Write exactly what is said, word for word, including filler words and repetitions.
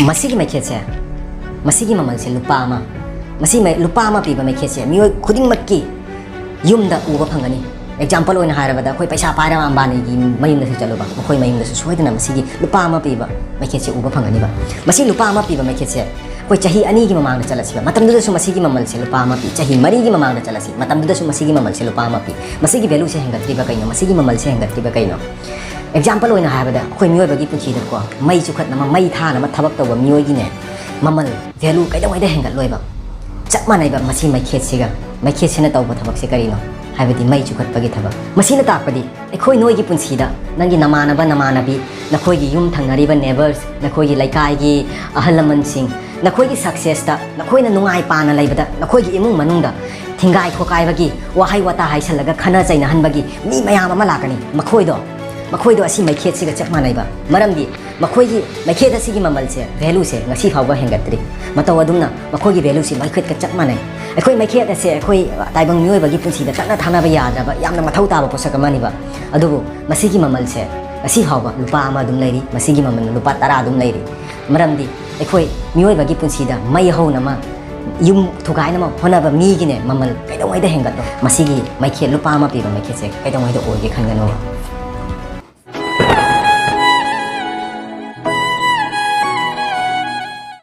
ꯃꯁꯤꯒꯤ ꯃꯩꯈꯦꯠꯁꯦ, ꯃꯁꯤꯒꯤ ꯃꯃꯜꯁꯦ ꯂꯨꯄꯥ ꯑꯃ, ꯃꯁꯤ ꯃꯩ-, ꯂꯨꯄꯥ ꯑꯃ ꯄꯤꯕ ꯃꯩꯈꯦꯠꯁꯦ ꯃꯤꯑꯣꯏ ꯈꯨꯗꯤꯡꯃꯛꯀꯤ ꯌꯨꯝꯗ ꯎꯕ ꯐꯪꯒꯅꯤ꯫ Example ꯑꯣꯏꯅ ꯍꯥꯏꯔꯕꯗ, ꯑꯩꯈꯣꯏ ꯄꯩꯁꯥ ꯄꯥꯏꯔꯕ ꯑꯝꯕꯥꯅꯤꯒꯤ ꯃꯌꯨꯝꯗꯁꯨ ꯆꯠꯂꯨꯕ, ꯃꯈꯣꯏ ꯃꯌꯨꯝꯗꯁꯨ ꯁꯣꯏꯗꯅ ꯃꯁꯤꯒꯤ ꯂꯨꯄꯥ ꯑꯃ ꯄꯤꯕ ꯃꯩꯈꯦꯠꯁꯦ ꯎꯕ ꯐꯪꯒꯅꯤꯕ꯫ ꯃꯁꯤ ꯂꯨꯄꯥ ꯑꯃ ꯄꯤꯕ ꯃꯩꯈꯦꯠꯁꯦ ꯑꯩꯈꯣꯏ ꯆꯍꯤ ꯑꯅꯤꯒꯤ ꯃꯃꯥꯡꯗ ꯆꯠꯂꯁꯤꯕ, ꯃꯇꯝꯗꯨꯗꯁꯨ ꯃꯁꯤꯒꯤ ꯃꯃꯜꯁꯦ ꯂꯨꯄꯥ ꯑꯃ ꯄꯤ꯫ ꯆꯍꯤ ꯃꯔꯤꯒꯤ ꯃꯃꯥꯡꯗ ꯆꯠꯂꯁꯤ, ꯃꯇꯝꯗꯨꯗꯁꯨ ꯃꯁꯤꯒꯤ ꯃꯃꯜꯁꯦ ꯂꯨꯄꯥ ꯑꯃ ꯄꯤ꯫ ꯃꯁꯤꯒꯤ value ꯁꯦ ꯍꯦꯟꯒꯠꯇ꯭ꯔꯤꯕ ꯀꯩꯅꯣ? ꯃꯁꯤꯒꯤ ꯃꯃꯜꯁꯦ ꯍꯦꯟꯒꯠꯇ꯭ꯔꯤꯕ ꯀꯩꯅꯣ? Example ꯑꯣꯏꯅ ꯍꯥꯏꯔꯕꯗ, ꯑꯩꯈꯣꯏ ꯃꯤꯑꯣꯏꯕꯒꯤ ꯄꯨꯟꯁꯤꯗꯀꯣ, ꯃꯩ ꯆꯨꯈꯠꯅꯕ, ꯃꯩ ꯊꯥꯅꯕ ꯊꯕꯛ ꯇꯧꯕ ꯃꯤꯑꯣꯏꯒꯤꯅꯦ, ꯃꯃꯜ, value ꯀꯩꯗꯧꯉꯩꯗ ꯍꯦꯟꯒꯠꯂꯣꯏꯕ? ꯆꯞ ꯃꯥꯟꯅꯩꯕ ꯃꯁꯤ ꯃꯩꯈꯦꯠꯁꯤꯒ꯫ ꯃꯩꯈꯦꯠꯁꯤꯅ ꯇꯧꯕ ꯊꯕꯛꯁꯦ ꯀꯔꯤꯅꯣ? ꯍꯥꯏꯕꯗꯤ ꯃꯩ ꯆꯨꯈꯠꯄꯒꯤ ꯊꯕꯛ꯫ ꯃꯁꯤꯅ ꯇꯥꯛꯄꯗꯤ ꯑꯩꯈꯣꯏ ꯅꯣꯏꯒꯤ ꯄꯨꯟꯁꯤꯗ ꯅꯪꯒꯤ ꯅꯃꯥꯟꯅꯕ, ꯅꯃꯥꯟꯅꯕꯤ, ꯅꯈꯣꯏꯒꯤ ꯌꯨꯝ ꯊꯪꯅꯔꯤꯕ neighbours, ꯅꯈꯣꯏꯒꯤ ꯂꯩꯀꯥꯏꯒꯤ ꯑꯍꯜ ꯂꯃꯟꯁꯤꯡ, ꯅꯈꯣꯏꯒꯤ success ꯇ, ꯅꯈꯣꯏꯅ ꯅꯨꯡꯉꯥꯏ ꯄꯥꯅ ꯂꯩꯕꯗ, ꯅꯈꯣꯏꯒꯤ ꯏꯃꯨꯡ ꯃꯅꯨꯡꯗ ꯊꯤꯡꯒꯥꯏ ꯈꯣꯀꯥꯏꯕꯒꯤ, ꯋꯥꯍꯩ ꯋꯥꯇꯥ ꯍꯥꯏꯁꯜꯂꯒ ꯈꯠꯅ ꯆꯩꯅꯍꯟꯕꯒꯤ ꯃꯤ ꯃꯌꯥꯝ ꯑꯃ ꯂꯥꯛꯀꯅꯤ꯫ ꯃꯈꯣꯏꯗꯣ, ꯃꯈꯣꯏꯗꯣ ꯑꯁꯤ ꯃꯩꯈꯦꯠꯁꯤꯒ ꯆꯞ ꯃꯥꯟꯅꯩꯕ꯫ ꯃꯔꯝꯗꯤ ꯃꯈꯣꯏꯒꯤ ꯃꯩꯈꯦꯠ ꯑꯁꯤꯒꯤ ꯃꯃꯜꯁꯦ, value ꯁꯦ ꯉꯁꯤ ꯐꯥꯎꯕ ꯍꯦꯟꯒꯠꯇ꯭ꯔꯤ꯫ ꯃꯇꯧ ꯑꯗꯨꯝꯅ ꯃꯈꯣꯏꯒꯤ value ꯁꯤ ꯃꯩꯈꯦꯠꯀ ꯆꯞ ꯃꯥꯟꯅꯩ꯫ ꯑꯩꯈꯣꯏ ꯃꯩꯈꯦꯠ ꯑꯁꯦ ꯑꯩꯈꯣꯏ ꯇꯥꯏꯕꯪ ꯃꯤꯑꯣꯏꯕꯒꯤ ꯄꯨꯟꯁꯤꯗ ꯇꯠꯅ ꯊꯥꯅꯕ ꯌꯥꯗ꯭ꯔꯕ ꯌꯥꯝꯅ ꯃꯊꯧ ꯇꯥꯕ ꯄꯣꯠꯁꯛ ꯑꯃꯅꯤꯕ꯫ ꯑꯗꯨꯕꯨ ꯃꯁꯤꯒꯤ ꯃꯃꯜꯁꯦ ꯉꯁꯤ ꯐꯥꯎꯕ ꯂꯨꯄꯥ ꯑꯃ ꯑꯗꯨꯝ ꯂꯩꯔꯤ, ꯃꯁꯤꯒꯤ ꯃꯃꯜꯅ ꯂꯨꯄꯥ ꯇꯔꯥ ꯑꯗꯨꯝ ꯂꯩꯔꯤ꯫ ꯃꯔꯝꯗꯤ ꯑꯩꯈꯣꯏ ꯃꯤꯑꯣꯏꯕꯒꯤ ꯄꯨꯟꯁꯤꯗ ꯃꯩ ꯍꯧꯅꯕ, ꯌꯨꯝ ꯊꯨꯒꯥꯏꯅꯕ ꯍꯣꯠꯅꯕ ꯃꯤꯒꯤꯅꯦ ꯃꯃꯜ ꯀꯩꯗꯧꯉꯩꯗ ꯍꯦꯟꯒꯠꯂꯣꯏ꯫ ꯃꯁꯤꯒꯤ ꯃꯩꯈꯦꯠ, ꯂꯨꯄꯥ ꯑꯃ ꯄꯤꯕ ꯃꯩꯈꯦꯠꯁꯦ ꯀꯩꯗꯧꯉꯩꯗ ꯑꯣꯏꯒꯦ ꯈꯟꯒꯅꯨ꯫